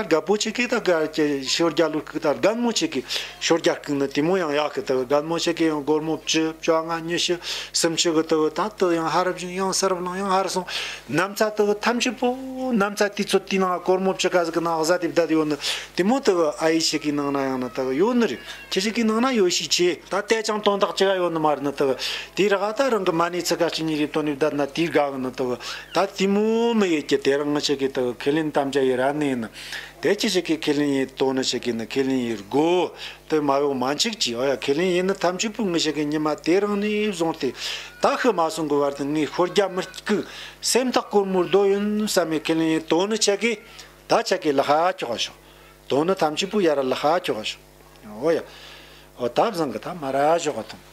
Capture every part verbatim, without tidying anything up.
རྒད་པོ་ཆེ་གེ་ད་རྒད་ཀྱི་ཞོར་རྒྱག་ལུག་ལྐུག་ད་རྒད་མོ་ཆེ་གེ་ཞོར་རྒྱག་ལྐུག་ནི་དེ་མོ་ཡང་ཡག་གི། ད་རྒད་མོ་ཆེ་གེ་ཡང་སྒོར་མོ་བཅུ་བཅོ་ལྔ་ཉི་ཤུ་སུམ་ཅུ་གི་ད་ད་དེ་ཡང་ཧ་རབ་བཞིན་ཡང་ས་རབ་ལངས་ཡང་ཧ་ར་སོང་། ནམ་ཚ་ད་ཐམས་ཅད་པོ་ནམ་ཚ་དུས་ཚོད་དེའི་ནང་སྒོར་མོ་བཅུ་ཁ་ཟིག་གི་ནང་བཟའ་དེ་བསྡད་ཡོད་ནི་དེ་མོ་ད་ཨ་ཡེ་ཆེ་གེ་ནང་ན་ཡང་ན་ད་ཡོད་ནི་རེད། ཁྱེད་ཆེ་གེ་ནང་ན་ཡོད་ཤས་ཆེ། ད་དེ་ཅང་དོན་དག་ཅི་ག་ཡོད་ནི་མ་རེད་ནི་ད། དེ་ར་ག་ད་རང་གི་མ་ཎི་ཚིག་ཁ་གཅིག་གཉིས་རེ་བཏོན་ནས་བསྡད་ན་དེ་དགའ་གི་ནི་ད། ད་དེ་མོ་མི་ཡེད་ཀྱི། དེ་རིང་ང་ཆེ་གེ་ད་ཁས་ལེན་དམ་བཅའ་ཡེ་ར་ནི་ཡིན་ནི། དེ་ཁྱེད་ཆེ་གེ་ཁས་ལེན་ཡེད་དོ་ནི་ཆེ་གེ་ནི་ཁས་ལེན་ཡེད་དགོ། དེ་མ་ཡོང་མ་འཆིག་ཅི། ཨོ་ཡ། ཁས་ལེན་ཡེད་ནི་ཐམས་ཅད་པོ་ང་ཆེ་གེ་ཉི་མ་དེ་རིང་ནས་བཟུང་སྟེ་ད་ཤི་མ་སོང་གི་བར་དུ་ངས་ཤོར་རྒྱ་མི་སྐུག་སེམས་ཐག་གོར་མོར་སྡོད་ཡིན་བསམ་མེད་ཁས་ལེན་ཡེད་དོ་ནི་ཆེ་གེ། ད་ཆེ་གེ་ལ་ཧ་ཁྱོག་ཤོག་དོ་ནི་ཐམས་ཅད་པོ་ཡ་ར་ལ་ཧ་ཁྱོག་ཤོག་ཨོ་ཡ། ཨོ་ད་བཟང་གི། ད་མ་ར་ཞོག་ག་ཐོང་།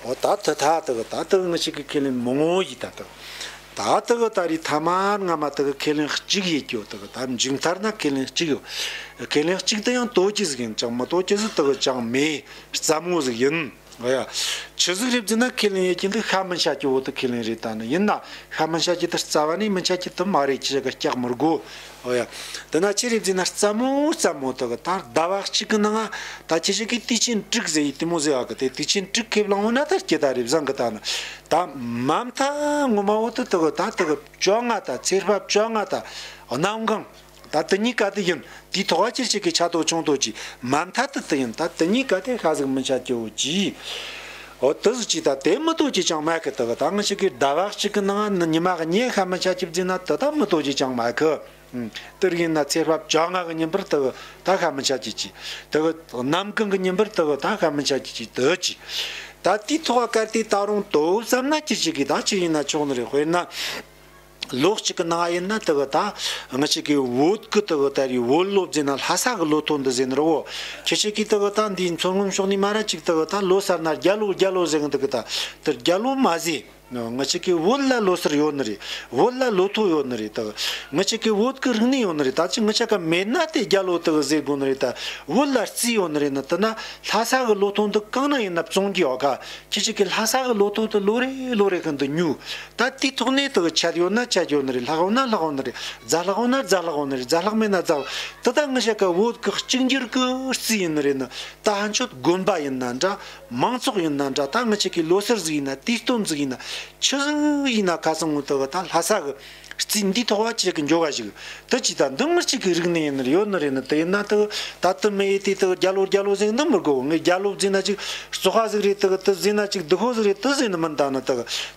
ཨོ་ད་ད་ད་ད་གི་ད་ད་གི་ང་ཆེ་གེ་ཁས་ལེན་མང་བོ་ཡེད་ད་ད། ད་ད་གི་ད་རེས་ཐ་མ་སྔ་མ་ད་གི་ཁས་ལེན་གཅིག་ཡེད་རྒྱུ་ད་གི། ད་མཇུག་མཐར་ན་ཁས་ལེན་གཅིག་ཡོད། ཁས་ལེན་གཅིག་ད་ཡང་དོ་རྒྱུ་ཟིག་ཡིན། ཅང་མི་དོ་རྒྱུ་ཟིག་ད་གི་ཅང་མེད། རྩ་མོ་ཟིག་ཡིན། ཨོ་ཡ། ཆི་ཟིག་རེད་ཟེར་ན་ཁས་ལེན་ཡེད་རྒྱུ་འདི་ཤ་མི་འཆའ་རྒྱུ་བོ་ད་ཁས་ལེན་རེད། ད་ནི་ཡིན་ན་ཤ་མི་འཆའ་རྒྱུ་ད་རྩ་བ་ནས་མི་འཆའ་རྒྱུ་ད་མ་རེད། ཁྱེད་ཆ་ག་སྐྲག་མི་དགོ། ཨོ་ཡ། དེ་ན་ཆི་རེད་ཟེར་ན་རྩ་མོ་རྩ་མོ་ད་གི་ད་ཟླ་བ་གཅིག་གི་ནང་ད་ཁྱེད་ཆ་གི་དུས་ཆེན་དྲུག་ཟེར་ཡེ་དེ་མོ་ཟེར་ཡོད་གི། དེ་དུས་ཆེན་དྲུག་ཁེབས་ལང་བོ་ན་ད་སྐྱེ་ད་རེད་བཟང་གི། ད་ནི་ད་མ་མཐའ་ངོ་མ་བོ་ད་ད་གི་ད་ད་གི་བཅོ་ལྔ་ད་ཚེས་པ་བཅོ་ལྔ་ད་གནམ་གང་ད་དེ་གཉིས་ཀ་དེ་ཡིན། དེའི་ཐོག་བ་ཁྱེད་ཆ་གི་ཆ་དོ་ཆུང་དོ་ཅི་མ་མཐའ་ད་དེ་ཡིན། ད་དེ་གཉིས་ཀ་དེ་ཤ་ཟིག་མི་འཆའ་རྒྱུ་བོ་ཅི། ཨོ་དེ་ཟིག་ཅི། ད་དེ་མི་དོ་ཅི་ཅང་མེད་གི། ད་གི་ད་ང་ཆེ་གེ་ཟླ་བ་གཅིག་གི་ནང་ནི་ཉི་མ་གཉིས་ཤ་མི་འཆའ་རྒྱུ་ཟེར་ན་ད་ད་མི་དོ་ཅི་ཅང་མེད་གི། ཨུམ། དེ་རིགས་ཡིན་ན་ཚེས་པ་བཅོ་ལྔ་གི་ཉིན་པར་ད་གི་ད་ཤ་མི་འཆའ་རྒྱུ་ཅི། ད་གི་གནམ་གང་གི་ཉིན་པར་ད་གི་ད་ཤ་མི་འཆའ་རྒྱུ་ཅི་དེ་ཅི། ད་དེའི་ཐོག་ག་གལ་ཏེ་ད་རུང་དོ་བསམ་ན་ཁྱེད་ཆ་གི་ད་ཅི་ཡིན་ན་ཆོག་ནི་རེད། དཔེར་ན་ལོ་གཅིག་གི་ནང་ཡིན་ན་ད་གི་ད་ང་ཆེ་གེ་བོད་གི་ད་གི་ད་རེས་བོད་ལོ་ཟེར་ན་ལྷ་ས་གི་ལོ་ཐོ་འདི་ཟེར་ནི་རེད་བོ། ཁྱེད་ཆ་གི་ད་གི་ད་འདིའི་མཚོ་སྔོན་ཕྱོགས་ནས་མ་ར་ཅིག་ད་གི་ད་ལོ་གསར་ན་རྒྱ་ལོ་རྒྱ་ལོ་ཟེར་གི་འདུག་གི། ད་དེ་རྒྱ་ལོ་མ་ཟེར། ང་ཆེ་གེ་བོད་ལ་ལོ་གསར་ཡོད་ནི་རེད། བོད་ལ་ལོ་ཐོ་ཡོད་ནི་རེད། ད་ང་ཆེ་གེ་བོད་གི་རིག་གནས་ཡོད་ནི་རེད། ད་ཅི་ང་ཆ་ག་མེད་ན་དེ་རྒྱ་ལོ་ད་གི་ཟེར་དགོ་ནི་རེད། ད་བོད་ལ་རྩིས་ཡོད་ནི་རེད། ནི་དེ་ན་ལྷ་ས་གི་ལོ་ཐོ་འདི་གང་ན་ཡིན་ན་བཙོང་རྒྱུ་ཡོད་ག། ཁྱེད་ཆ་གི་ལྷ་ས་གི་ལོ་ཐོ་དེ་ལོ་རེ་ལོ་རེ་གི་འདི་ཉུ། ད་དེའི་ཐོག་ནས་ད་གི་ཆད་ཡོད་ན་ཆད་ཡོད་ནི་རེད། ལྷག་ཡོད་ན་ལྷག་ཡོད་ནི་རེད། རྫ་ལྷག་ཡོད་ན་རྫ་ལྷག་ཡོད་ནི་རེད། རྫ་ལྷག་མེད་ན་རྫ་ལྷག། དེ་ད་ང་ཆ་གི་བོད་གི་གཅིག་གྱུར་གི་རྩིས་ཡིན་ནི་རེད། ནི་ད་ཕན་ཆོད་དགོན་པ་ཡིན་ན་འདྲ། མང་ཚོགས་ཡིན་ན་འདྲ། ད་ང་ཆ་གི་ལོ་གསར་ཟིག་ཡིན་ན། དུས་སྟོན་ཟིག་ཡིན་ན། ཆི་ཟིག་ཡིན་ན་ཁ་སང་ངོ་ད་གི་ད་ལྷ་ས་གི་རྩིས་འདིའི་ཐོག་བ་ཆེ་གི་འཇོག་ག་ཞིག། དེ་ཅི་ད་འདི་ང་ཆ་གི་རིག་གནས་ཡིན་ནི་ཡོད་ནི་རེད། ནི་དེ་ཡིན་ན་ད་ད་དེ་མི་ཡེ་དེ་ད་རྒྱ་ལོ་རྒྱ་ལོ་ཟེར་འདི་མི་དགོ། ངས་རྒྱ་ལོ་ཟེར་ན་ཅིག་བཙོག་པ་ཟིག་རེད། ད་དེ་ཟེར་ན་ཅིག་སྡུག་པོ་ཟིག་རེད། དེ་ཟེར་ནི་མིན། ད་ནི་ད་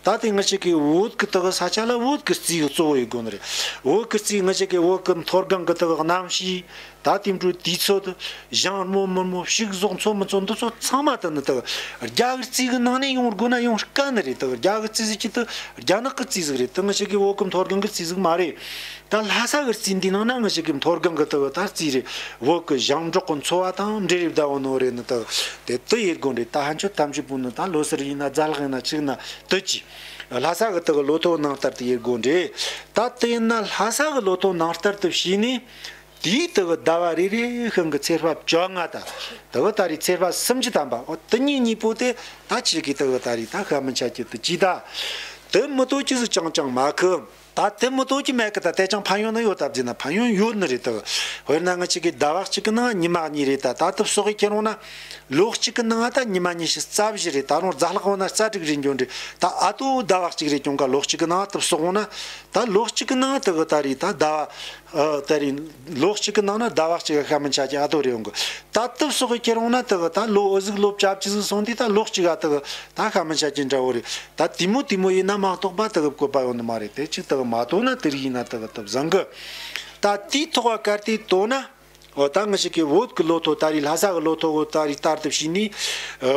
ད་དེ་ང་ཆ་གི་བོད་གི་ད་ས་ཆ་ལ་བོད་གི་རྩིས་གཙོ་བོ་ཡེ་དགོ་ནི་རེད། བོད་གི་རྩིས་ང་ཆ་གི་བོད་གི་མཐོ་སྒང་གི་ད་གནམ་གཤིས། ད་དེ་འཕྲོ་དུས་ཚོད། ཞིང་རྨོ་མི་རྨོ། ཕྱུགས་ཟོག་འཚོ་མི་འཚོ། འདི་ཚོ་ཚང་མ་ད་ནི་ད་རྒྱ་གི་རྩིས་གི་ནང་ནས་ཡོང་དགོ་ན་ཡོང་དཀའ་ནི་རེད། ད་རྒྱ་གི་རྩིས་ཟེར་གི་ད་རྒྱ་ནག་གི་རྩིས་ཟིག་རེད། ད་ང་ཆ་གི་བོད་གི་མཐོ་སྒང་གི་རྩིས་ཟིག་མ་རེད། ད་ལྷ་ས་གི་རྩིས་འདི་ནང་ན་ང་ཆ་གི་མཐོ་སྒང་གི་ད་ད་རྩིས་རེད། བོད་གི་ཞིང་འབྲོག་གི་འཚོ་བ་དང་འབྲེལ་རེ་བསྡད་ཡོད་ནོ་རེད། ནི་ད་དེ་ད་ཡེ་དགོ་རེད། ད་ཕན་ཆོད་ཐམས་ཅད་པོ་ནི་ད་ལོ་གསར་ཡིན་ན། རྫ་ལྷག་ཡིན་ན། ཆིག་ན་དེ་ཅི། ལྷ་ས་གི་ད་གི་ལོ་ཐོ་ནང་ལྟར་དུ་ཡེ་དགོ་རེད། ད་དེ་ཡིན་ན་ལྷ་ས་གི་ལོ་ཐོ་ནང་ལྟར་དུ་བྱས་ནས། དེའི་ད་གི་ཟླ་བ་རེ་རེ་ཤང་གི་ཚེས་པ་བཅོ་ལྔ་དང་། ད་གི་ད་རེས་ཚེས་པ་སུམ་ཅུ་ཐམ་པ། འོ་དེ་གཉིས་གཉིས་པོ་དེ་ད་ཆི་གི་ད་གི་ད་རེས་ད་ཤ་མི་འཆའ་རྒྱུ་དེ་ཅི། ད་དེ་མི་དོ་རྒྱུ་ཟིག་ཅང་ཅང་མེད་གི། ད་དེ་མི་དོ་རྒྱུ་མེད་གི། ད་དེ་ཅང་ཕན་ཡོན་ནི་ཡོད་ད་ཟེར་ན་ཕན་ཡོན་ཡོད་ནི་རེད། ད་དཔེར་ན་ང་ཆ་གི་ཟླ་བ་གཅིག་གི་ནང་ཉི་མ་གཉིས་རེད། ད་ད་དེ་བསགས་ཡེ་ཁྱེར་འོང་ན། ལོ་གཅིག་གི་ནང་ད་ཉི་མ་ཉི་ཤུ་རྩ་བཞི་རེད། ད་རུང་རྫ་ལྷག་འོང་ན་རྩ་དྲུག་རེ་འགྱོ་ནི་རེད། ད་ཨ་དོ་ཟླ་བ་གཅིག་རེ་ཀྱང་ག་ལོ་གཅིག་གི་ནང་ད་བསགས་འོང་ན། ད་ལོ་གཅིག་གི་ནང་ད་གི་ད་རེས་ད་ཟླ་བ། ཨ་ད་རེས་ལོ་གཅིག་གི་ནང་ན་ཟླ་བ་གཅིག་ག་ཤ་མི་འཆའ་རྒྱུ་ཨ་དོ་རེ་ཡོང་གི། ད་དེ་བསགས་ཡེ་ཁྱེར་འོང་ན་ད་གི་ད་ལོ་འུ་ཟིག་ལོ་བཅོ་བརྒྱད་ཟིག་སོང་དུས་ད་ལོ་གཅིག་ག་ད་གི་ད་ཤ་མི་འཆའ་རྒྱུ་འདྲ་བོ་རེད། ད་དེ་མོ་དེ་མོ་ཡིན་ན་མ་གཏོགས་པ་ད་གི་བཀོད་པ་ཡོད་ནི་མ་རེད། དེ་ཅིག་ད་གི་མ་དོ་ན་དེ་རིགས་ཡིན་ན་ད་གི་ད་བཟང་གི། ད་དེའི་ཐོག་བ་གལ་ཏེ་དོ་ན། འོ་ད་ང་ཆ་གི་བོད་གི་ལོ་ཐོ་ད་རེས་ལྷ་ས་གི་ལོ་ཐོ་གི་ད་རེས་ལྟར་དུ་བྱས་ནས། ཨ་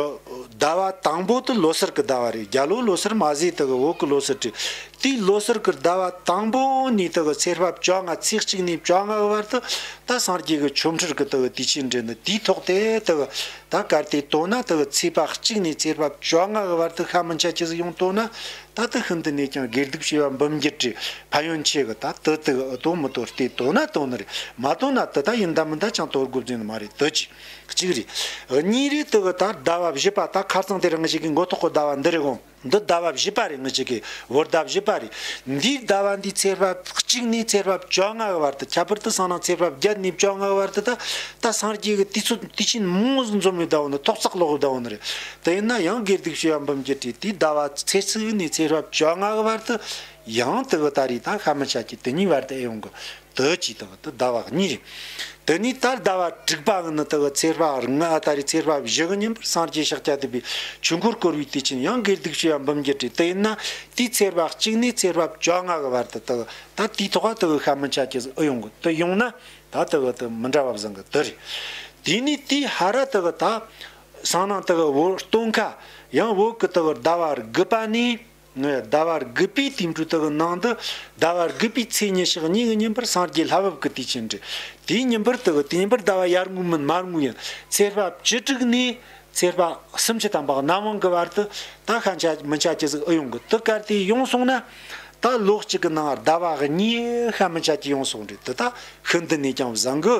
ཟླ་བ་དང་པོ་དེ་ལོ་གསར་གི་ཟླ་བ་རེད། རྒྱ་ལོ་ལོ་གསར་མ་ཟེར། ད་གི་བོད་གི་ལོ་གསར་རེད། དེའི་ལོ་གསར་གི་ཟླ་བ་དང་པོ་ནས་ད་གི་ཚེས་པ་བཅོ་ལྔ། ཚེས་གཅིག་ནས་བཅོ་ལྔ་གི་བར་དུ་ད་སངས་རྒྱས་གི་ཆོ་འཕྲུལ་གི་ད་གི་དུས་ཆེན་རེད། ནི་དེའི་ཐོག་དེ་ད་གི་ད་གལ་ཏེ་དོ་ན། ད་གི་ཚེས་པ་གཅིག་ནས་ཚེས་པ་བཅོ་ལྔ་གི་བར་དུ་ཤ་མི་འཆའ་རྒྱུ་ཟིག་ཡོང་དོ་ན། ད་དེ་ཤིན་ཏུ་ནས་ཀྱང་དགེ་སྡིག་བྱས་པ་འབུམ་འགྱུར་རེད། ཕན་ཡོན་ཆེ་གི། ད་དེ་དེ་གི་དོ་མི་དོ་སྟེ། དོ་ན་དོ་ནི་རེད། མ་དོ་ན་དེ་ད་ཡིན་ད་མིན་ད་ཅང་དོ་དགོས་ཟེར་ནི་མ་རེད། དེ་གཅིག་གཅིག་རེད། གཉིས་རེད། ད་གི་ད་ཟླ་བ་བཞི་པ། ད་ཁ་རྩང་དེ་རིང་ང་ཆ་གི་མགོ་ཐོག་གི་ཟླ་བ་འདི་རེད་གོ། འདི་ཟླ་བ་བཞི་པ་རེད། ངེད་ཅག་གི་བོད་ཟླ་བཞི་པ་རེད། འདིའི་ཟླ་བ་འདིའི་ཚེས་པ་གཅིག་ནས་ཚེས་པ་བཅོ་ལྔ་གི་བར་དུ། ཁྱད་པར་དུ་སང་གནངས་ཚེས་པ་བརྒྱད་ནས་བཅོ་ལྔ་གི་བར་དུ་ད་ད་སངས་རྒྱས་ཀྱི་དུས་ཚོད་དུས་ཆེན་མང་བོ་ཟིག་འཛོམས་ནས་བསྡད་ཡོད་ནི། ཐོག་བརྩེགས་ལོག་བསྡད་ཡོད་ནི་རེད། དེ་ཡིན་ན་ཡང་དགེ་སྡིག་བྱེ་བ་འབུམ་གྱིས་བྲིས་དེའི་ཟླ་བ་ཚེས་གཅིག་ནས་ཚེས་པ་བཅོ་ལྔ་གི་བར་དུ། ཡང་དེ་གི་ད་རེས་ད་ཤ་མི་ཆ་གི་དེ་གཉིས་བར་དུ་ཨེ་ཡོང་གི། དེ་གཅིག་དེ་གི་དེ་ཟླ་བ་གཉིས་རེད། དེ་ནས་ད་ཟླ་བ་དྲུག་པ་གི་ནི་དེ་གི་ཚེས་པ་ལྔ། ད་རེས་ཚེས་པ་བཞི་གི་ཉིན་པར་སངས་རྒྱས་ཤཱཀྱ་ཐུབ་པའི་ཆོས་འཁོར་བསྐོར་བའི་དུས་ཆེན། ཡང་དགེ་སྡིག་བྱེ་བ་འབུམ་གྱིས་བྲིས། དེ་ཡིན་ན་དེའི་ཚེས་པ་གཅིག་ནས་ཚེས་པ་བཅོ་ལྔ་གི་བར་དུ་དེ་གི་ད་དེའི་ཐོག་ག་དེ་གི་ཤ་མི་ཆ་གི་ཟིག་ཨེ་ཡོང་གི། དེ་ཡོང་ན་ད་དེ་གི་དེ་མི་འདྲ་བ་བཟང་གི་དེ་རེད། དེ་ནས་དེའི་ཧ་ར་དེ་གི་ད་སང་གནངས་དེ་གི་བོད་སྟོན་ཁ། ཡང་བོད་གི་དེ་གི་ཟླ་བ་དགུ་པ་ནས། ཟླ་བ་དགུ་པའི་དུས་འགྲོ་དེ་གི་ནང་དུ། ཟླ་བ་དགུ་པའི་ཚེས་ཉི་ཤུ་གཉིས་གི་ཉིན་པར་སངས་རྒྱས་ལྷ་བབས་ཀྱི་དུས་ཆེན་རེད། དེའི་ཉིན་པར་དེ་གི་དེའི་ཉིན་པར་ཟླ་བ་ཡར་ངོ་མིན་མར་ངོ་ཡིན། ཚེས་པ་བཅུ་དྲུག་ནས་ཚེས་པ་སུམ་ཅུ་ཐམ་པ་གནམ་གང་གི་བར་དུ་ད་ཤ་མི་ཆ་གི་ཟིག་ཨེ་ཡོང་གི། དེ་གལ་ཏེ་ཡོང་སོང་ན་ད་ལོ་གཅིག་གི་ནང་ཟླ་བ་གཉིས་ཤ་མི་ཆ་གི་ཡོང་སོང་རེད། དེ་ད་ཤིན་ཏུ་ནས་ཀྱང་བཟང་གི།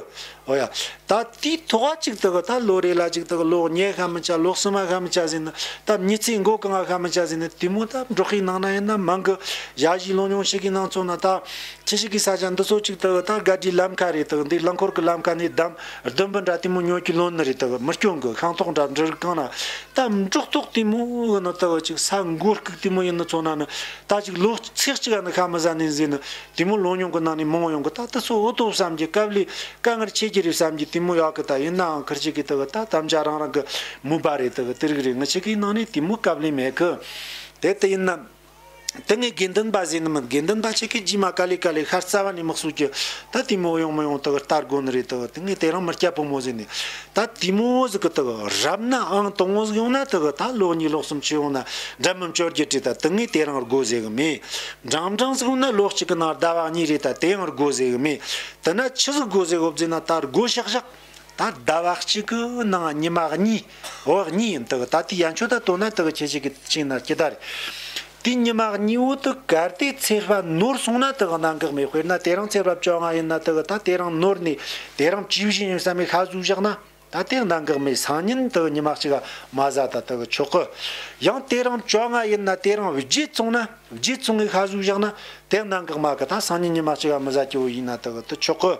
ཨོ་ཡ། ད་དེའི་ཐོག་ག་ཅིག་དེ་གི་ད་ལོ་རེ་ལ་ཅིག་དེ་གི་ལོ་གཉིས་ཤ་མི་ཆ། ལོ་གསུམ་མ་ཤ་མི་ཆ་ཟེར་ནི། ད་མི་ཚེ་མགོ་གང་ང་ཤ་མི་ཆ་ཟེར་ནི། དེ་མོ་ད་འབྲོག་ཁའི་ནང་ན་ཡིན་ན་མང་གི། ཞ་ཞི་ལོ་ཉུང་ཞིག་གི་ནང་ཚོ་ན་ད་ཁྱི་ཞིག་གི་ས་ཆ་འདི་ཚོ་ཅིག་དེ་གི་ད་ག་དྲིའི་ལམ་ཁ་རེད། དེ་གི་འདི་རླངས་འཁོར་གི་ལམ་ཁ་ནས་འདམ་རྡུམ་བུ་འདྲ་དེ་མོ་ཉོ་གི་ལོན་ནི་རེད། དེ་གི་མི་སྐྱོན་གི། ཤིང་ཏོག་འདྲ་འབྲུ་རིགས་གང་ན་ད་འབྲོག་ཐོག་དེ་མོ་གི་ནི་དེ་གི་ཅིག་ས་མགོ་སྐུག་དེ་མོ་ཡིན་ནི་ཚོ་ན་ནི། ད་ཅིག་ལོ་ཚེས་གཅིག་ག་ནི་ཤ་མི་ཟ་ནི་ཟེར་ནི། དེ་མོ་ལོ་ཉུང་གི་ནང་ནས་མང་ཡོང་གི། ད་དེ་ཚོ་འོ་དོ་བསམ་གྱི། དཀའ་ལས་དཀའ་ངལ་ཆེ་གི་རེད་བསམ་གྱི། དེ་མོ་ཡོད་གི། ད་ཡིན་ནའང་ཁིར་ཆེ་གི་དེ་གི་ད་དམ་བཅའ་རང་རང་གི་མོས་པ་རེད། དེ་གི་དེ་རིགས་རེད། ངེད་ཆེ་གི་ནང་ནས་དེ་མོ་དཀའ་ལས་མེད་གི། དེ་དེ་ཡིན་ན། དེ་ངས་དགེ་འདུན་པ་ཟེར་ནི་མིན། དགེ་འདུན་པ་ཆེ་གི་རྗེས་མ་དཀའ་ལས་དཀའ་ལས་ཤ་རྩ་བ་ནས་མི་གསོད་གི། ད་དེ་མོ་ཡོང་མི་ཡོང་དེ་གི་ལྟ་དགོ་ནི་རེད། དེ་གི་དེ་ངས་དེ་རིང་མི་སྐྱ་ཕོ་མོ་ཟེར་ནི། ད་དེ་མོ་ཟིག་གི་དེ་གི་རབ་ན་ཨང་དང་པོ་ཟིག་ཡོང་ན། དེ་གི་ད་ལོ་གཉིས་ལོ་གསུམ་ཅིག་ཡོང་ན་འདྲ་མིན་བཅོ་བརྒྱད་རེད། ད་དེ་ངས་དེ་རིང་དགོ་ཟེར་གི་མེད། འབྲིང་འབྲིང་ཟིག་ཡོང་ན་ལོ་གཅིག་གི་ནང་ཟླ་བ་གཉིས་རེད། ད་དེ་ཡང་དགོ་ཟེར་གི་མེད། དེ་ན་ཆི་ཟིག་དགོ་ཟེར་གོ་ཟེར་ན། ད་དགོ་ཤག་ཤག་ད་ཟླ་བ་གཅིག་གི་ནང་ཉི་མ་གཉིས། འོ་གཉིས་ཡིན། དེ་གི་ད་དེ་ཡན་ཆོད་ད་དོན་ན་དེ་གི་ཁྱེད་ཅག་གི་ཅིག་ན་སྐྱིད་ད་རེད། དེ་ཉི་མ་གཉིས་བོ་དེ་གལ་ཏེ་ཚེས་པ་ནོར་སོང་ན་དེ་གི་གནད་འགག་མེད། དཔེར་ན་དེ་རིང་ཚེས་པ་བཅོ་ལྔ་ཡིན་ན། དེ་གི་ད་དེ་རིང་ནོར་ནས་དེ་རིང་བཅུ་བཞི་ཡིན་བསམ་མེད་ཤ་ཟོས་བཞག་ན། ད་དེ་གནད་འགག་མེད། སང་ཉིན་དེ་གི་ཉི་མ་གཅིག་ག་མ་ཟ་ད་དེ་གི་ཆོག་གི། ཡང་དེ་རིང་བཅོ་ལྔ་ཡིན་ན་དེ་རིང་བརྗེད་སོང་ན། བརྗེད་སོང་ངས་ཤ་ཟོས་བཞག་ན་དེ་གནད་འགག་མེད་གི། ད་སང་ཉིན་ཉི་མ་གཅིག་ག་མི་ཟ་རྒྱུ་བོ་ཡིན་ན་དེ་གི་དེ་ཆོག་གི།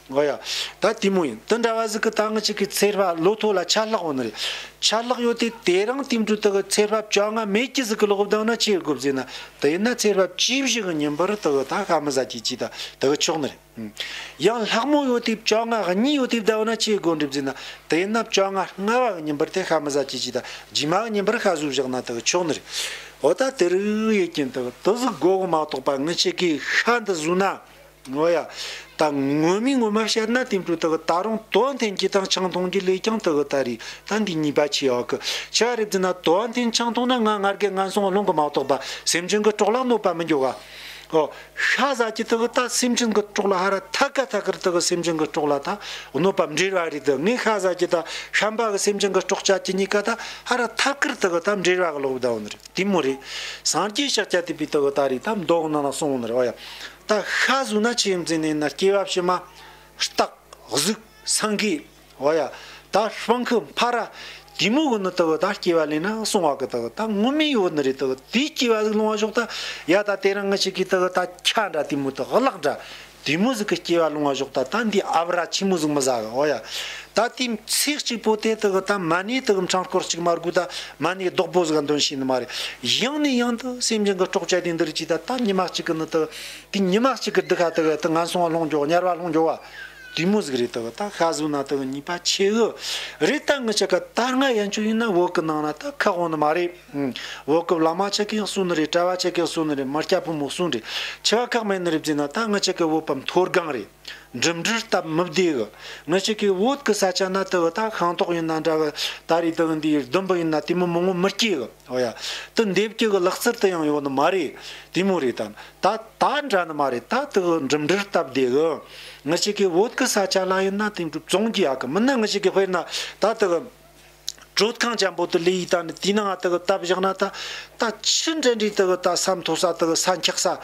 འོ་ཡ། ད་དེ་མོ་ཡིན། དེ་འདྲ་བ་ཟིག་གི་ད་ངེད་ཅག་གི་ཚེས་པ་ལོ་ཐོ་ལ་ཆད་ལྷག་ཡོད་ནི་རེད། ཆད་ལྷག་ཡོད་དེ། དེ་རིང་དེ་འཕྲོ་དེ་གི་ཚེས་པ་བཅོ་ལྔ་མེད་ཀྱི་ཟིག་གི་ལོག་བཏང་ན་ཆི་དགོ་ཟེར་ན། དེ་ཡིན་ན་ཚེས་པ་བཅུ་བཞི་གི་ཉིན་པར་དེ་གི་ད་ཤ་མི་ཟ་རྒྱུ་ཅིག་ད་དེ་གི་ཆོག་ནི་རེད། ཡང་ལྷག་མོ་ཡོད་དེ་བཅོ་ལྔ་གཉིས་ཡོད་དེ་བསྡད་ན་ཆི་དགོ་འགྲིག་ཟེར་ན། དེ་ཡིན་ན་བཅོ་ལྔ་ལྔ་པ་གི་ཉིན་པར་དེ་ཤ་མི་ཟ་རྒྱུ་ཅིག་ད་རྗེས་མ་གི་ཉིན་པར་ཤ་ཟོས་བཞག་ན་དེ་གི་ཆོག་ནི་རེད། འོ་ད་དེ་རིགས་ཡོད་ཀྱིན་དེ་གི་དེ་ཟིག་དགོ་གི་མ་གཏོགས་པ། ངེད་ཅག་གི་ཤ་འདི་ཟོས་ན། འོ་ཡ། ད་ངོ་མའི་ངོ་མ་བཤད་ན་དེ་འཕྲོ་དེ་གི་ད་རུང་དོན་འཐེན་རྒྱུ་དང་ཆང་འཐུང་རྒྱུ་ལས་ཀྱང་དེ་གི་ད་རེད། ད་འདི་ཉེས་པ་ཆེ་ཡོད་གི། ཆི་རེད་ཟེར་ན་དོན་འཐེན་ཆང་འཐུང་ན་ང་ང་རྒྱལ་ངན་སོང་ལོངས་གི་མ་གཏོགས་པ་སེམས་ཅན་གི་སྲོག་ལ་གནོད་པ་མི་འགྱོ་ག། ཨོ། ཤ་ཟ་རྒྱུ་དེ་གི་ད་སེམས་ཅན་གི་སྲོག་ལ་ཧ་ར་ཐད་ཀ་ཐད་ཀར་དེ་གི་སེམས་ཅན་གི་སྲོག་ལ་ད་གནོད་པ་འབྲེལ་བ་རེད། དེ་ངས་ཤ་ཟ་རྒྱུ་ད་ཤན་པ་གི་སེམས་ཅན་གི་སྲོག་བཅད་རྒྱུ་གཉིས་ཀ་ད་ཧ་ར་ཐད་ཀར་དེ་གི་ད་འབྲེལ་བ་གི་ལོག་བསྡད་ཡོད་ནི་རེད། དེ་མོ་རེད། སངས་རྒྱས་ཤཱཀྱ་ཐུབ་པས་དེ་གི་ད་རེད། ད་མདོ་གི་ནང་ན་གསུངས་ཡོད་ནི་རེད། ཨོ་ཡ། ད་ཤ་ཟོས་ན་ཆི་ཡིན་ཟེར་ནས་ན། སྐྱེ་བ་ཕྱི་མ་སྟག་གཟིག་སེང་གེ། འོ་ཡ། ད་སྤྲང་ཁུ་འཕར་ར་དེ་མོ་གི་ནི་དེ་གི་ད་སྐྱེ་བ་ལེན་ན་གསུང་བ་གི་དེ་གི་ད་ངོ་མས་ཡོད་ནི་རེད། དེ་གི་དེའི་སྐྱེ་བ་ཟིག་ལོངས་བ་ཞོག་ད། ཡ་ད་དེ་རིང་ངེད་ཅག་གི་དེ་གི་ད་ཁྲ་འདྲ་དེ་མོ་དེ་གླག་འདྲ་དེ་མོ་ཟིག་གི་སྐྱེ་བ་ལོངས་བ་ཞོག་ད། ད་འདི་ཨ་བྲ་ཆི་མོ་ཟིག་མི་ཟ་གི། འོ་ཡ། ད་དེ་ཚེ་གཅིག་པོ་དེ་དེ་གི་ད་མ་ཎི་དེ་གི་འཕྲེང་སྐོར་གཅིག་མ་དགོས། ད་མ་ཎི་རྡོག་པོ་ཟིག་འདོན་ཤེས་ནི་མ་རེད། ཡང་ནས་ཡང་དུ་སེམས་ཅན་གི་སྲོག་བཅད་དེ་འདི་རེད་ཅིག་ད། ད་ཉི་མ་གཅིག་གི་ནི་དེ་དེ་ཉི་མ་གཅིག་གི་འདི་ཁ་དེ་གི་ད་ངན་སོང་བ་ལྷུང་འགྱོ། དམྱལ་བ་ལྷུང་འགྱོ་བ། དེ་མོ་ཟིག་རེད། དེ་གི་ད་ཤ་ཟོས་ན་དེ་གི་ཉེས་པ་ཆེ་གི་རེད། ད་ངེད་ཅག་གི་ད་སྔ་ཡན་ཆོད་ཡིན་ན་བོད་གི་ནང་ན་ད་ཁག་འོང་ནི་མ་རེད། ཨང་། བོད་གི་བླ་མ་ཆ་གིས་གསུངས་ནི་རེད། གྲྭ་བ་ཆ་གིས་གསུངས་ནི་རེད། མི་སྐྱ་ཕོ་མོས་གསུངས་རེད། ཆི་བ་ཁག་མེད་ནི་རེད་ཟེར་ན། ད་ངེད་ཅག་གི་བོད་པ་མཐོ་སྒང་རེད། འགྲིམ་འགྲུལ་སྟབས་མི་བདེ་གི། ངེད་ཅག་གི་བོད་གི་ས་ཆ་ན་དེ་གི་ད་ཤིང་ཏོག་ཡིན་ན་འདྲ་གི། ད་རེས་དེ་གི་འདི་ལྡུམ་བུ་ཡིན་ན་དེ་མོ་མང་བོ་མི་སྐྱེ་གི། འོ་ཡ། དེ་འདེབས་རྒྱུ་གི་ལག་རྩལ་དེ་ཡང་ཡོད་ནི་མ་རེད། དེ་མོ་རེད། ད་ད་ད་འདྲ་ནི་མ་རེད། ད་དེ་གི་འགྲིམ་འགྲུལ་སྟབས་བདེ་གི། ངེད་ཅག་གི་བོད་གི་ས་ཆ་ལ་ཡིན་ན་དེ་འདྲ་བཙོང་རྒྱུ་ཡོད་གི། མིན་ན་ངེད་ཅག་གི་དཔེར་ན་ད་དེ་གི་ དྲོད་ཁང་ཅན་པོ་དེ་ལས་ཡི་ད་ནི་དེའི་ནང་ང་དེ་གི་བཏབ་བཞག་ན་ད། ད་ཆི་འདྲ་འདྲའི་དེ་གི་ད་ས་མཐོ་ས་དེ་གི་ས་འཁྱག་ས།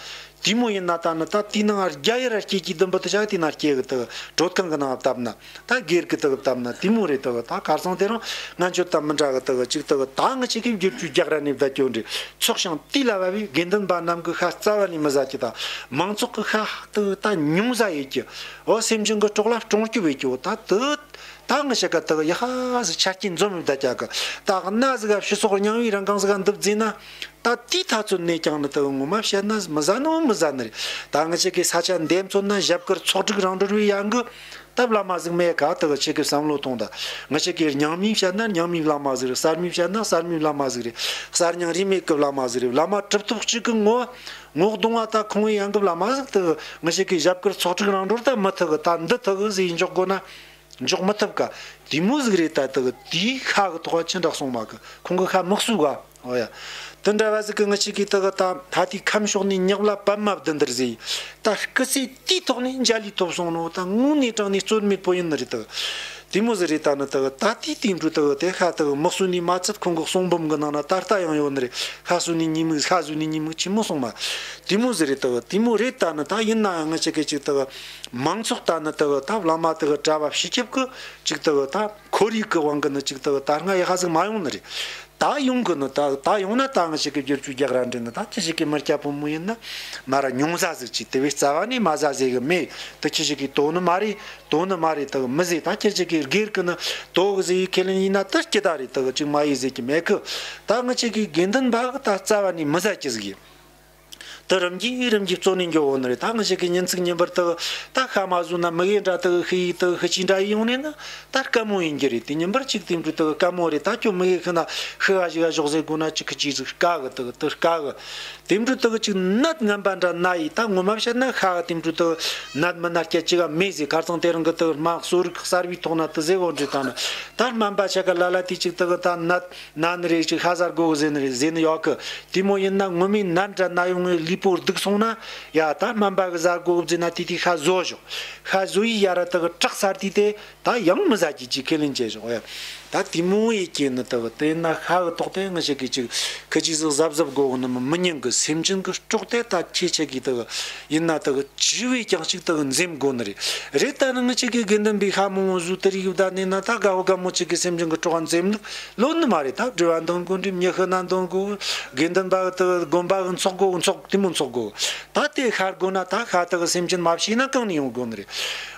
དེ་མོ་ཡིན་ན་ད་ནི་ད་དེའི་ནང་ང་རྒྱ་ཡི་ར་སྐྱེ་གི་དུམ་བུ་དེ་ཆ་དེའི་ནང་སྐྱེ་གི། དེ་གི་དྲོད་ཁང་གི་ནང་བཏབ་ན། ད་སྒེར་གི་དེ་གི་བཏབ་ན་དེ་མོ་རེད། དེ་གི་ད་ཁ་སང་དེ་རིང་ང་ཆོ་ད་མི་འདྲ་གི། དེ་གི་ཅིག་དེ་གི་ད་ང་ཆོ་གི་བསྒྱུར་བཅོས་རྒྱག་ར་ནས་བསྡད་རྒྱུ་འདྲ་ཚོགས་ཤིང་། དེ་ལ་བབ་བའི་དགེ་འདུན་པ་རྣམས་ཀྱི་ཤ་རྩ་བ་ནས་མི་ཟ་གི། ད་མང་ཚོགས་ཀྱི་ཤ་དེ་གི་ད་ཉུང་ཟ་ཡེད་གི། འོ། སེམས་ཅན་གྱི་སྲོག་ལ་སྲུང་སྐྱོབ་བྱེད་རྒྱུ་བོ་ད་དེ། ད་ང་ཆོ་ག་དེ་གི་ཡ་ཧ་ཟིག་ཆ་རྐྱེན་འཛོམས་མི་བསྡད་ཀྱག་གི། ད་གནའ་ཟིག་ག་སྤྱི་ཚོགས་རྙིང་བའི་རིང་གང་ཟིག་ག་འདུག་ཟེར་ན། ད་དེའི་ཐ་ཚོད་ནས་ཀྱང་ནི་དེ་གི་ངོ་མ་བཤད་ན་མི་ཟ་ནོ་མི་ཟ་ནི་རེད། ད་ང་ཆོ་གི་ས་ཆ་འདེབས་འཚོལ་ན་ཞབས་དཀར་ཚོགས་སྒྲིག་རང་གྲོལ་བའི་ཡན་གི་ད་བླ་མ་ཟིག་མེད་ཀ། དེ་གི་ཆོ་གི་བསམ་བློ་ཐོངས་ད། ང་ཆོ་གི་རྙིང་མའི་བཤད་ན་རྙིང་མའི་བླ་མ་ཟིག་རེད། གསར་མའི་བཤད་ན་གསར་མའི་བླ་མ་ཟིག་རེད། གསར་རྙིང་རིས་མེད་ཀྱི་བླ་མ་ཟིག་རེད། བླ་མ་གྲུབ་ཐོབ་གཅིག་གི་ངོ་ངོ་གདོང་བ་ད་ཁོང་བའི་ཡན་གི་བླ་མ་ཟིག་དེ་གི་ང་ཆོ་གི་ཞབས་དཀར་ཚོགས་སྒྲིག་རང་གྲོལ་ད་མི་ཐུབ་གི། ད་འདི་ཐུབ་གི་ཟེར་འཇོག་དགོས་ན། འཇོག་མི་ཐུབ་ཀ། དེ་མོ་ཟིག་རེད། ད་དེ་གི་དེའི་ཤ་གི་ཐོག་ཆི་འདྲ་སོང་མ་གི། ཁོང་གི་ཤ་མི་གསོ་ག། འོ་ཡ། དེ་འདྲ་བ་ཟིག་གི་ང་ཆོ་གི་དེ་གི་ད་ད་དེའི་ཁམས་ཕྱོགས་ནས་ཉག་བླ་པདྨ་བདུན་དར་ཟེར། ད་སྐུ་ཚེ་དེའི་ཐོག་ནས་མཇལ་ལུས་ཐོབ་སོང་ནོ་ད་དངོས་གནས་དྲང་གནས་རྩོད་མེད་པོ་ཡིན་ནི་རེད། ད་དེ་མོ་ཟིག་རེད། ད་ནི་དེ་གི་ད་དེའི་དེ་འདྲ་དེ་གི་དེ་ཤ་དེ་གི་མི་གསོ་ནི་མ་ཚད། ཁོང་གི་གསུང་འབུམ་གི་ནང་ན་ད་ལྟ་ཡང་ཡོད་ནི་རེད། ཤ་གསོ་ནི་ཉེས་དམིགས། ཤ་ཟོས་ནི་ཉེས་དམིགས་ཆི་མོ་སོང་མ། དེ་མོ་ཟིག་རེད། དེ་གི་དེ་མོ་རེད། ད་ནི་ད་ཡིན་ནའང་ང་ཆོ་གི་ཅིག་དེ་གི་མང་ཚོགས་ད་ནི་དེ་གི་ད་བླ་མ་དེ་གི་གྲྭ་བ་སྤྱི་ཁྱབ་ཀྱི་ཅིག་དེ་གི་ད་ཁོར་ཡུག་གི་དབང་གིས་ནི་ཅིག་དེ་གི་ད་སྔ་ཡ་ཧ་ཟིག་མ་ཡོང་ནི་རེད། ད་ཡོང་གི་ནི། ད་ད་ཡོང་ན་ད་ང་ཆོ་གི་བསྒྱུར་བཅོས་རྒྱག་ར་འདྲི་ནི། ད་ཁྱེད་ཆོ་གི་མི་སྐྱ་ཕོ་མོ་ཡིན་ན་མ་ར་ཉུང་ཟ་ཟིག་ཅིག་དེ་བས་རྩ་བ་ནས་མ་ཟ་ཟེར་གི་མེད། དེ་ཁྱེད་ཆོ་གི་དོ་ནི་མ་རེད། དོ་ནི་མ་རེད། དེ་གི་མི་ཟེར། ད་ཁྱེད་ཆོ་གི་སྒེར་གི་ནི་དོ་གི་ཟེར་ཡི་ཁས་ལེན་ཡིན་ན་དེ་སྐྱིད་ད་རེད། དེ་གི་ཅིག་མ་ཡི་ཟེར་གི་མེད་གི། ད་ང་ཆོ་གི་དགེ་འདུན་པ་གི་ད་རྩ་བ་ནས་མི་ཟ་གི་ཟིག་ཡིན། དེ་རིམ་གྱིས་རིམ་གྱིས་རྩོད་ནས་འགྱོ་འོ་ནི་རེད། ད་ང་ཆོ་གི་ཉིན་ཅིག་ཉིན་པར་དེ་གི་ད་ཤ་མ་ཟོས་ན་མི་གེ་འདྲ་དེ་གི་ཤི་ཡི་དེ་གི་ཤི་ཅི་འདྲ་ཡི་ཡོང་ནས་ན། ད་དཀའ་མོ་ཡིན་གྱི་རེད། དེ་ཉིན་པར་ཅིག་དེ་འདྲ་དེ་གི་དཀའ་མོ་རེད། ད་ཁྱོད་མི་གེ་ཤི་ན་ཤི་ག་ཞིག་ག་ཞོག་ཟེར་དགོས་ན་ཅིག་གི་ཅིག་ཟིག་དཀའ་གི། དེ་གི་དེ་དཀའ་གི། དེ་འདྲ་དེ་གི་ཅིག་ནད་ངན་པ་འདྲ་ན་ཡི། ད་ངོ་མ་བཤད་ན་ཤ་གི་དེ་འདྲ་དེ་གི་ནད་མི་ན་སྐྱེ་ཅི་ག་མེད་ཟེར། ཁ་རྩང་དེ་རིང་གི་དེ་གི་སྨན་གསོ་རིག་གསར་བའི་ཐོག་ན་དེ་ཟེར་གོ་འདྲི། ད་ནི་ད་སྨན་པ་ཆ་ག་ལ་ལ་དེ་ཅིག་དེ་གི་ད་ནད་ན་ནི་རེད། ཅིག་ཤ་ཟ་དགོས་གི་ཟེར་ནི་རེད། ཟེར་ནི་ཡོད་གི། དེ་མོ་ཡིན་ན་ངོ་མའི་ནད་འདྲ་ན་ཡོང་ངེ་ལུས་པོ་སྡུག་སོང་ན་ཡ། ད་སྨན་པ་གི་ཟ་དགོས་གི་ཟེར་ན་དེ་དེ་ཤ་ཟོས་ཞོག། ཤ་ཟོས་ཡི་ཡ་ར་དེ་གི་དྲག་ཚར་དུས་དེ་ད་ཡང་མི་ཟ་གི་ཅིག་ཁས་ལེན་བྱས་ཞོག་ཡ། ད་དེ་མོ་ཡི་གི་ནི་དེ་གི་དེ་ན་ཤ་གི་ཐོག་དེ་ང་ཆོ་གི་ཅིག་ཁི་ཅིག་ཟིག་གཟབ་གཟབ་དགོས་གི་ནི་མི་ཉན་གི། སེམས་ཅན་གི་སྲོག་དེ་ད་ཁྱེད་ཆོ་གི་དེ་གི་ཡིན་ན་དེ་གི་ཅི་བས་ཀྱང་ཅིག་དེ་གི་འཛེམ་དགོས་ནི་རེད། རེད། ད་ནི་ང་ཆོ་གི་དགེ་འདུན་པའི་ཤ་མང་བོ་ཟོས་དེ་རིགས་བསྡད་ནས་ན། ད་དགའ་བོ་དགའ་མོ་ཅིག་གི་སེམས་ཅན་གི་སྲོག་འཛེམ་ལུགས་ལོན་ནི་མ་རེད། ད་སྒྲུབ་པ་འདོན་དགོས་འདྲ། མྱི་ཤི་ན་འདོན་དགོས། དགེ་འདུན་པ་གི་དེ་དགོན་པ་གི་འཚོགས་དགོས། འཚོགས་དེ་མོ་འཚོགས་དགོས། ད་དེ་ཤ་དགོས་ན་ད་ཤ་དེ་གི་སེམས་ཅན་མ་བྱས་ན་གང་ནས་ཡོང་དགོས་ནི་རེད།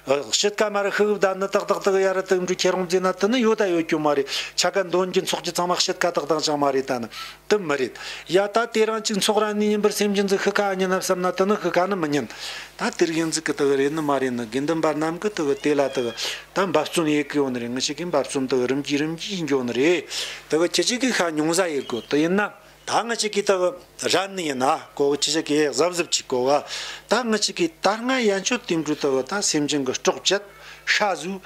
ཨ། དཔྱིད་ཀ་མར་ཤི་བསྡད་ནི་ཏག་ཏག་དེ་གི་ཡ་ར་དེ་འདྲ་ཁྱེར་ཡོང་ཟེར་ན་དེ་ནི་ཡོད་ད་ཡོད་རྒྱུ་མ་རེད། ཆ་ག་འདོན་རྒྱུ་འཚོགས་རྒྱུ་ཚང་མ་དཔྱིད་ཀ་ཏག་ཏག་ཅང་མ་རེད། ད་ནི། དེ་མི་རེད། ཡ། ད་དེ་རིང་ཅིག་འཚོགས་ར་ནི་ཉིན་པར་སེམས་ཅན་ཟིག་ཤི་ཁ་ཉན་ན་བསམ་ན་དེ་ནི་ཤི་ཁ་ནི་མི་ཉན། ད་དེ་རིགས་ཡིན་ཟིག་གི་དེ་གི་རེད་ནི་མ་རེད་ནི། དགེ་འདུན་པ་རྣམས་གི་དེ་གི་དེ་ལ་དེ་གི་ད་འབད་བརྩོན་ཡེད་གི་ཡོད་ནི་རེད། ང་ཆོ་གི་འབད་བརྩོན་དེ་གི་རིམ་གྱིས་རིམ་གྱིས་འགྱོ་ནི་རེད། དེ་གི་ཁྱེད་ཆོ་གི་ཤ་ཉུང་ཟ་ཡེད་དགོས། དེ་ཡིན་ན་ད་ང་ཆོ་གི་དེ་གི་རན་ནི་ཡིན་ན་གོ་གི། ཁྱེད་ཆོ་གི་གཟབ་གཟབ་ཅིག་གོ་གི། ད་ང་ཆོ་གི་ད་སྔ་ཡན་ཆོད་དེ་འདྲ་དེ་གི་ད་སེམས་ཅན་གི་སྲོག་བཅད། ཤ་ཟོས།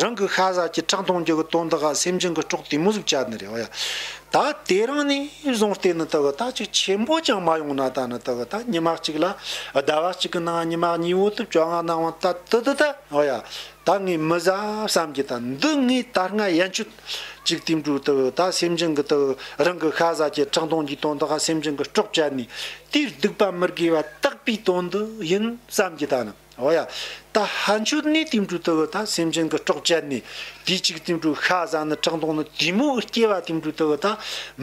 རང་གི་ཤ་ཟ་གི་ཁྲག་འཐུང་རྒྱུ་གི་དོན་དག་ག་སེམས་ཅན་གི་སྲོག་དེ་མོ་ཟིག་བཅད་ནི་རེད། འོ་ཡ། ད་དེ་རིང་ནས་བཟུང་སྟེ་ནི་དེ་གི་ད་ཅིག་ཆེན་པོ་ཅང་མ་ཡོང་ན། ད་ནི་དེ་གི་ད་ཉི་མ་གཅིག་ལ་ཟླ་བ་གཅིག་གི་ནང་ཉི་མ་གཉིས་པོ་དེ་བཅོ་ལྔ་གནང་བ་ད་དེ་དེ་ད། འོ་ཡ། ད་ངས་མི་ཟ་བསམ་གི། ད་འདི་ངས་ད་སྔ་ཡན་ཆད་ཅིག་དེ་འདྲ་དེ་གི་ད་སེམས་ཅན་གི་དེ་གི་རང་གི་ཤ་ཟ་གི་ཁྲག་འཐུང་གི་དོན་དག་ག་སེམས་ཅན་གི་སྲོག་བཅད་ནས་དེའི་སྡིག་པ་མི་དགེ་བ་དག་པའི་དོན་དུ་ཡིན་བསམ་གི། ད་ནི། འོ་ཡ། ད་ཕན་ཆོད་ནས་དེ་འདྲ་དེ་གི་ད་སེམས་ཅན་གི་སྲོག་བཅད་ནས་དེ་ཅིག་དེ་འདྲ་ཤ་ཟ་ནི་ཁྲག་འཐུང་ནི་དེ་མོ་གི་སྐྱེ་བ་དེ་འདྲ་དེ་གི་ད་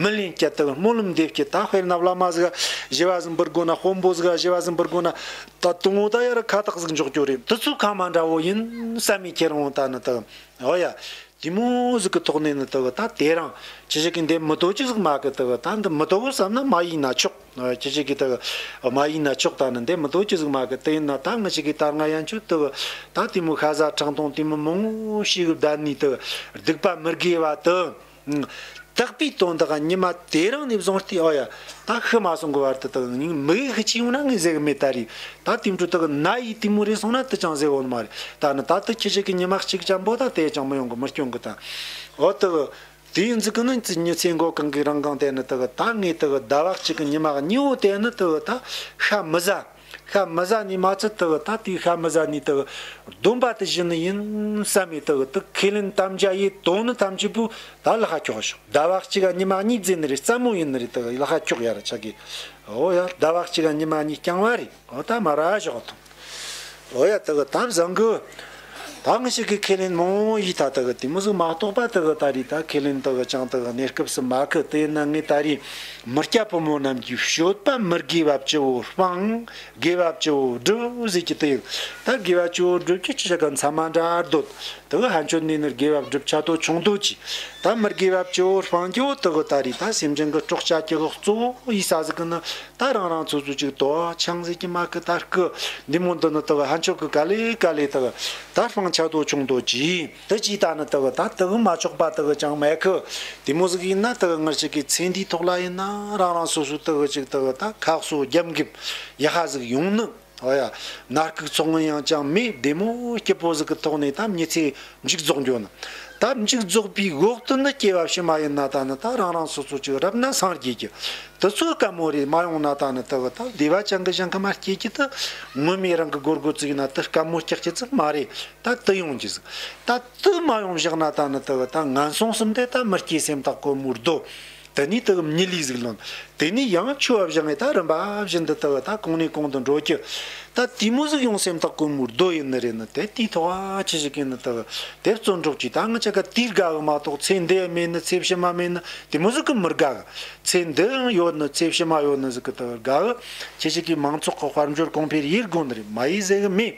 མི་ལེན་གི། དེ་གི་སྨོན་ལམ་འདེབས་གི། ད་དཔེར་ན་བླ་མ་ཟིག་ག་ཞི་བ་ཟིག་འབུལ་དགོས་ན། དཔོན་པོ་ཟིག་ག་ཞི་བ་ཟིག་འབུལ་དགོས་ན། ད་དུང་འོ་ད་ཡ་ར་ཁ་བཏགས་ཟིག་འཇོག་རྒྱུ་རེད། དེ་ཚོ་ཁ་མ་འདྲ་བོ་ཡིན་བསམ་མི་ཁྱེར་འོང་། ད་ནི་དེ་གི། འོ་ཡ། དེ་མོ་ཟིག་གི་ཐོག་ནས་ནི་དེ་གི་ད་དེ་རིང་ཁྱེད་ཆོ་གི་འདི་མི་དོ་ཅི་ཟིག་མ་གི། དེ་གི་ད་འདི་མི་དོ་བོ་བསམ་ན་མ་ཡིན་ན་ཆོག། ཁྱེད་ཆོ་གི་དེ་གི་མ་ཡིན་ན་ཆོག། ད་ནི་འདི་མི་དོ་ཅི་ཟིག་མ་གི། དེ་ཡིན་ན་ད་ང་ཆོ་གི་ད་སྔ་ཡན་ཆད་དེ་གི་ད་དེ་མོ་ཤ་ཟ་ཁྲག་འཐུང་དེ་མོ་མང་བོ་ཞིག་གི་བསྡད་ནས་དེ་གི་སྡིག་པ་མི་དགེ་བ་དེ། དག་པའི་དོན་དག་ཉི་མ་དེ་རིང་ནས་བཟུང་སྟེ། འོ་ཡ། ད་ཤི་མ་སོང་གི་བར་དུ་དེ་གི་མི་གི་ཤི་ཅི་ཡོང་ན་ངས་ཟེར་གི་མེད། ད་རེད། ད་དེ་འདྲ་དེ་གི་ན་ཡི་དེ་མོ་རེ་སོང་ན་དེ་ཅང་ཟེར་གོ་ནི་མ་རེད། ད་ནི་ད་དེ་ཁྱེད་ཆོ་གི་ཉི་མ་གཅིག་ཙམ་པོ་ད་དེ་ཅང་མི་ཡོང་གི། མི་སྐྱོན་གི། ད་འོ་དེ་གི་དེ་ཡིན་ཟིག་གི་ནི་ཙི་ཉི་ཚེ་མགོ་གང་གི་རང་གང་དེ་ནི་དེ་གི་ད་ངས་དེ་གི་ཟླ་བ་གཅིག་གི་ཉི་མ་གཉིས་པོ་དེ་ནི་དེ་གི་ད་ཤ་མི་ཟ། ཤ་མི་ཟ་ནི་མ་ཚད་དེ་གི་ད་དེ་ཤ་མི་ཟ་ནི་དེ་གི་སྡོམ་པ་དེ་བཞེས་ནི་ཡིན་བསམ་མེད་དེ་གི་དེ་ཁས་ལེན་དམ་བཅའ་ཡེ་དོ་ནི་ཐམས་ཅད་པོ་ད་ལག་ཁ་ཁྱོག་ཤོག་ཟླ་བ་གཅིག་ག་ཉི་མ་གཉིས་ཟེར་ནི་རེད། སླ་མོ་ཡིན་ནི་རེད། དེ་གི་ལག་ཁ་ཁྱོག་ཡ་ར་ཆ་གི། འོ་ཡ། ཟླ་བ་གཅིག་ག་ཉི་མ་གཉིས་རྐྱང་བ་རེད། འོ་ད་མ་ར་ཞོག་ཐོང་། འོ་ཡ། དེ་གི་ད་བཟང་གི། ད་ང་ཞིག་གི་ཁས་ལེན་མང་ཡིན་ད། དེ་གི་དེ་མོ་ཟིག་མ་གཏོགས་པ་དེ་གི་ད་རེས་ད་ཁས་ལེན་དེ་གི་ཅང་དེ་གི་གནས་སྐབས་སུ་མ་གི། དེ་ཡིན་ན་ངས་ད་རེས་མི་སྐྱ་ཕོ་མོ་རྣམས་ཀྱི་སྤྱོད་པ་མི་དགེ་བ་བཅུ་བོ་སྤང་། དགེ་བ་བཅུ་བོ་སྒྲུབ་ཟེར་གི་དེ་ཡིན། ད་དགེ་བ་བཅུ་བོ་སྒྲུབ་རྒྱུ་ཅི་ཞིག་གི་མཚམས་མ་འདྲ་འདོད། དེ་གི་ཕན་ཆོད་ནས་ནི་དགེ་བ་སྒྲུབ་ཆ་དོ་ཆུང་དོ་ཅི། ད་མི་དགེ་བ་བཅུ་བོ་སྤང་རྒྱུ་བོ་དེ་གི་ད་རེས་ད་སེམས་ཅན་གི་སྲོག་བཅད་རྒྱུ་གི་གཙོ་བོ་ཡིན་ས་ཟིག་གི་ནི། ད་རང་རང་སོ་སོ་ཅིག་དོ་ཆང་ཟིག་གི་མ་གི་ད་སྐུ་འདི་མོ་འདི་ནི་དག་ཕན་ཆོད་གི་ག་ལེ་ག་ལེ་དག་ད་སྤང་ཆ་དོ་ཆུང་དོ་ཅི། དེ་ཅི་ད་ནི་དག་ད་དག་མ་ཆོག་པ་དག་ཅང་མེད་གི། དེ་མོ་ཟིག་ཡིན་ན་དག་ངར་ཅིག་གི་ཚེ་འདིའི་ཐོག་ལ་ཡིན་ན་རང་རང་སོ་སོ་དག་ཅིག་དག་ད་ཁ་གསོ་རྒྱབ་འགེབ་ཡ་ཧ་ཟིག་ཡོང་ནི། ཨོ་ཡ། ནད་དཀྲུག་ཚོགས་དངུལ་ཡང་ཅང་མེད། བདེ་མོ་སྐྱིད་པོ་ཟིག་གི་ཐོག་ནས་ད་མྱི་ཚེ་མཇུག་རྫོགས་འགྱོ་ནི། ད་མཇུག་རྫོགས་པའི་འོག་ཏུ་ནི་སྐྱེ་བ་ཕྱི་མ་ཡིན་ན་ད་ནི་ད་རང་རང་སོ་སོ་ཅིག་རབ་ན་སངས་རྒྱས་རྒྱུ། དེ་ཚོ་དཀའ་མོ་རེད། མ་ཡོང་ན་ད་ནི་དེ་གི་ད་བདེ་བ་ཅན་གི་ཞིང་ཁམས་མ་སྐྱེ་རྒྱུ་དེ་ངོ་མའི་རང་གི་སྒོར་སྒོར་ཙིག་ཡིན་ན་དེ་དཀའ་མོ་སྐྱག་རྒྱུ་ཙིག་མ་རེད། ད་དེ་ཡོང་རྒྱུ་ཟིག་ད་དེ་མ་ཡོང་བཞག་ན་ད་ནི་དེ་གི་ད་ངན་སོང་གསུམ་དེ་ད་མི་སྐྱེ་སེམས་ཐག་གོ་མོ་རྡོ། དེ་ནས་དེ་གི་མྱི་ལུས་ཟིག་ལོན། དེ་ནས་ཡང་ཆོས་བ་བཞག་ངེ་ད་རིམ་པ་བཞིན་དུ་དེ་གི་ད་གོང་ནས་གོང་དུ་འགྲོ་རྒྱུ། ད་དེ་མོ་ཟིག་ཡོང་སེམས་ཐག་གོ་མོ་རྡོ་ཡིན་ནི་རེད་ནི། དེ་དེའི་ཐོག་ཨ་ཆི་ཞིག་ཡིན་ནི་དེ་གི་དེ་བརྩོན་འགྲུས་ཀྱིས་ད་ང་ཅག་ག་དེའི་དགའ་གི་མ་གཏོགས་ཚེ་འདི་མེད་ནི་ཚེ་ཕྱི་མ་མེད་ནི་དེ་མོ་ཟིག་གི་མི་དགའ་གི། ཚེ་འདི་ཡང་ཡོད་ནི་ཚེ་ཕྱི་མ་ཡོད་ནི་ཟིག་གི་དེ་གི་དགའ་གི། ཆི་ཞིག་གིས་མང་ཚོགས་ཀྱི་དཔལ་འབྱོར་གོང་འཕེལ་ཡེད་དགོ་ནི་རེད། མ་ཡེད་ཟེར་གི་མེད།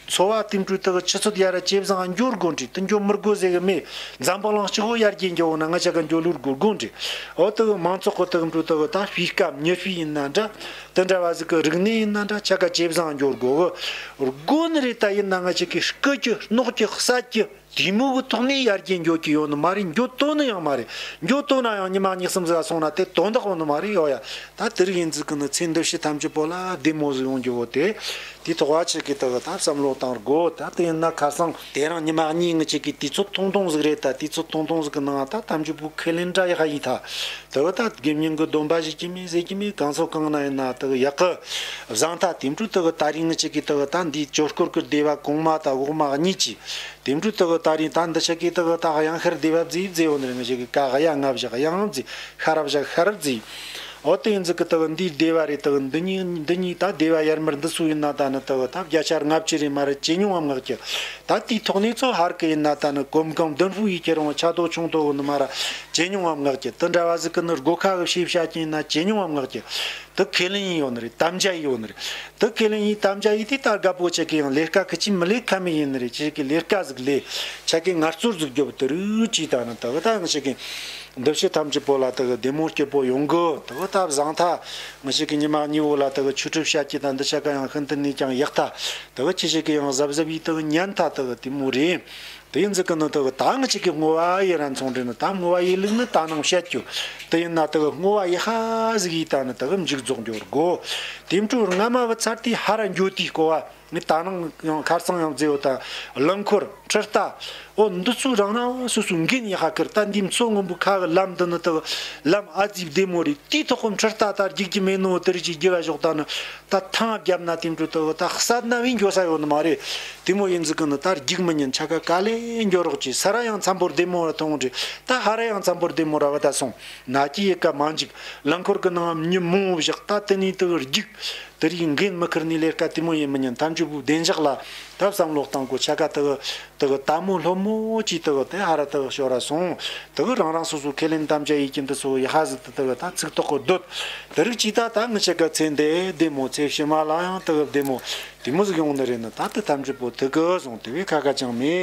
འཚོ་བ་དེ་འཕྲོ་དག་ཆུ་ཚོད་ཡར་ཇེ་བཟང་འགྱོ་དགོ་འདྲ། དེ་འགྱོ་མི་དགོ་ཟེར་གི་མེད། འཛམ་བུ་གླིང་སྤྱི་བོ་ཡར་རྒྱས་འགྱོ་ན་ང་ཅག་ག་འགྱོ་ལུར་དགོ་དགོ་འདྲ། འོ་དེ་མང་ཚོགས་གི་དེ་འཕྲོ་དག་ད་སྤུས་ཀ་མྱུར་སྤུས་ཡིན་ན་འདྲ། དེ་འདྲ་བ་ཟིག་གི་རིག་གནས་ཡིན་ན་འདྲ། ཆ་ག་ཇེ་བཟང་འགྱོ་དགོ་གི། དགོ་ནི་རེད། ད་ཡིན་ན་ང་ཅག་གི་རྐུ་རྒྱུ་རྙོག་རྒྱུ་བསད་རྒྱུ། དེ་མོ་གི་ཐོག་ནས་ཡར་རྒྱས་འགྱོ་རྒྱུ་ཡོད་ནི་མ་རེད། འགྱོ་དོ་ནི་ཡང་མ་རེད། འགྱོ་དོ་ན་ཡང་ཉི་མ་གཉིས་གསུམ་ཟིག་སོང་ན་དེ་དོན་དག་ཡོད་ནི་མ་རེད། ཡོ་ཡ། ད་དེ་རིགས་ཡིན་ཟིག་གི་ནི་ཚེ་འདི་ཕྱི་ཐམས་ཅད་པོ་ལ་བདེ་མོ་ཟིག་ཡོང་རྒྱུ་བོ་དེ། དེའི་ཐོག་བ་ཆེ་གི་དག་ད་བསམ་བློ་བཏང་དགོ། ད་དེ་ཡིན་ན་ཁ་སང་དེ་རིང་ཉི་མ་གཉིས་ངི་ཆེ་གི་དུས་ཚོད་ཐུང་ཐུང་ཟིག་རེད། ད་དུས་ཚོད་ཐུང་ཐུང་ཟིག་གི་ནང་ད་ཐམས་ཅད་པོ་ཁས་ལེན་འདྲ་ཡག་ཡིན་ད། དག་ད་དགེ་བསྙེན་གི་སྡོམ་པ་བཞེས་ཀྱི་མེད་ཟེར་གྱི་མེད། གང་ཚོ་གང་ན་ཡིན་ན་དག་ཡག་གི་བཟང་ཐ་དེ་འཕྲོ་དག་ད་རིང་ངི་ཆེ་གི་དག་ད་འདིའི་ཇོ་སྐོར་གི་སྡེ་བ་གོང་མ་ད་འོག་མ་གཉིས་ཀྱི། དེ་འཕྲོ་དག་ད་རིང་ད་འདི་ཆ་གི་དག་ད་གཡང་ཤར་སྡེ་བ་བརྩིས་བརྩིས་ཡོད་ནི་རེད། ང་ཆ་གི་ཀ་གཡང་ང་བཞག་གཡང་བརྩིས། ཤར་བཞག་ཤར་བརྩིས། འོ་དེ་ཡིན་ཟིག་གི་དག་འདིའི་སྡེ་བ་རེད། དག་འདི་གཉིས་འདི་གཉིས་ད་སྡེ་བ་ཡར་མར་འདི་སུ་ཡིན་ན་ད་ནི་དག་ད་བརྒྱ་ཆ་ལྔ་བཅུ་རེ་མ་རེད། ཇེ་ཉུང་ངམ་ངག་གི། ད་དེའི་ཐོག་ནས་ཚོ་ཧར་གི་ཡིན་ན་ད་ནི་གོམ་གང་མདུན་ཧྥུ་ཡི་ཁྱེར་འོང་ཆ་དོ་ཆུང་དོ་གི་ནི་མ་ར་ཇེ་ཉུང་ངམ་ངག་གི། དེ་འདྲ་བ་ཟིག་གི་ནི་སྒོ་ཁ་གི་ཤེས་བྱ་ཀྱི་ཡིན་ན་ཇེ་ཉུང་ངམ་ངག་གི། དེ་ཁས་ལེན་ཡིན་ཡོད་ནི་རེད། དམ་བཅའ་ཡིན་ཡོད་ནི་རེད། དེ་ཁས་ལེན་ཡིན་དམ་བཅའ་ཡིན་དེ་ད་དགའ་པོ་ཆ་གི་ཡང་ལས་ཀ་ཁི་ཆི་མི་ལས་ཁ་མི་ཡིན་ནི་རེད། ཆ་གི་ལས་ཀ་ཟིག་ལས་ཆ་གི་ངལ་རྩོལ་ཟིག་རྒྱོབ་དེ་རུ་ཅི་ད་ནི་ད་གི་ད་ང་ཆ་གི་འདི་ཕྱི་ཐམས་ཅད་པོ་ལ་ད་གི་བདེ་མོ་སྐྱིད་པོ་ཡོང་གི། ད་གི་ད་བཟང་ཐ་ང་ཆ་གི་ཉི་མ་གཉིས་བོ་ལ་ད་གི་ཆོས་ཁྲིད་བཤད་ཀྱི་ད་འདི་ཆ་ག་ཡང་ཤིན་ཏུ་ནས་ཀྱང་ཡག་ཐ། ད་གི་ཆི་ཆ་གི་ཡང་གཟབ་གཟབ་ཡིན་ད་གི་ཉན་ཐ་ད་གི་དེ་མོ་རེད། དེ་ཡིན་ཟིག་གི་ནི་དག་ད་ང་ཅག་གི་བསྔོ་བ་ཡི་རན་ཚོང་འདྲེ་ནི་ད་བསྔོ་བ་ཡི་ལུགས་ནི་ད་ནང་བཤད་རྒྱུ། དེ་ཡིན་ན་དག་བསྔོ་བ་ཡི་ཧ་ཟིག་ཡི་ད་ནི་དག་མཇུག་རྫོགས་འགྱོ་དགོ། དེ་འཕྲོ་རྔ་མ་བུ་ཚར་དེ་ཧ་ར་འགྱོ་དེའི་སྐོར་བ་ངས་ད་ནང་ཡང་ཁར་སང་ཡང་མཛེས་བོ་ད་རླངས་འཁོར་འཕྲུལ་རྟ། འོ་འདི་ཚོ་རང་རང་སོ་སོ་འགན་ཡི་ཧ་ཁུར། ད་འདི་མཚོ་སྔོན་པོ་ཁ་གི་ལམ་འདི་ནི་དག་ལམ་ཨ་ཙི་བདེ་མོ་རེད། དེའི་ཐོག་གི་འཕྲུལ་རྟ་ད་རྒྱུག་རྒྱུ་མེད་ནོ་དེ་རིགས་ཀྱི་རྒྱུ་བ་ཞོག་ད་ནི། ད་ཐང་བརྒྱབ་ན་དེ་འཕྲོ་དག་ད་བསད་ན་བས་འགྱོ་ས་ཡོད་ནི་མ་རེད། དེ་མོ་ཡིན་ཟིག་གི་ནི་ད་རྒྱུག་མི་ཉན། ཆ་ག་ག་ལེ་འགྱོ་རོགས་གྱིས། ས་ར་ཡང་འཚམ་པོར་བདེ་མོ་ར་ཐོང་འདྲི། ད་ཧ་ར་ཡང་འཚམ་པོར་བདེ་མོ་ར་བ་ད་སོང་། ན་གྱི་ཡི་ག་མ་འཇིག། རླངས་འཁོར་གི་ནང་མྱི་མང་བོ་བཞག། ད་དེ་ནས་དག་རྒྱུག། དེ་རིགས་འགན་མི་ཁུར་ནི་ལས་ཀ་དེ་མོ་ཡིན་མི་ཉན། ཐམས་ཅད་པོ་བདེ་འཇགས་ལ་ད་བསམ་བློ་བཏང་དགོ། ཆ་ག་དག་དག་ལྟད་མོ་ལྷོད་མོ་ཅིག་དག་དེ་ཧ་ར་དག་ཤོར་ར་སོང་། དག་རང་རང་སོ་སོ་ཁས་ལེན་དམ་བཅའ་ཡི་ཀྱིན་དུ་སོ་ཡི་ཧ་ཟིག་དུ་དག་ད་ཚིག་ཐོག་གི་སྡོད། དེ་རིགས་ཅིག་ད་ད་ངི་ཆ་ག་ཚེ་འདི་བདེ་མོ་ཚེ་ཕྱི་མ་ལ་ཡང་དག་བདེ་མོ་དེ་མོ་ཟིག་ཡོང་ནི་རེད་ནི། ད་དེ་ཐམས་ཅད་པོ་དེ་གི་སོང་དེ་བས་ཁ་ཁ་ཅང་མེད།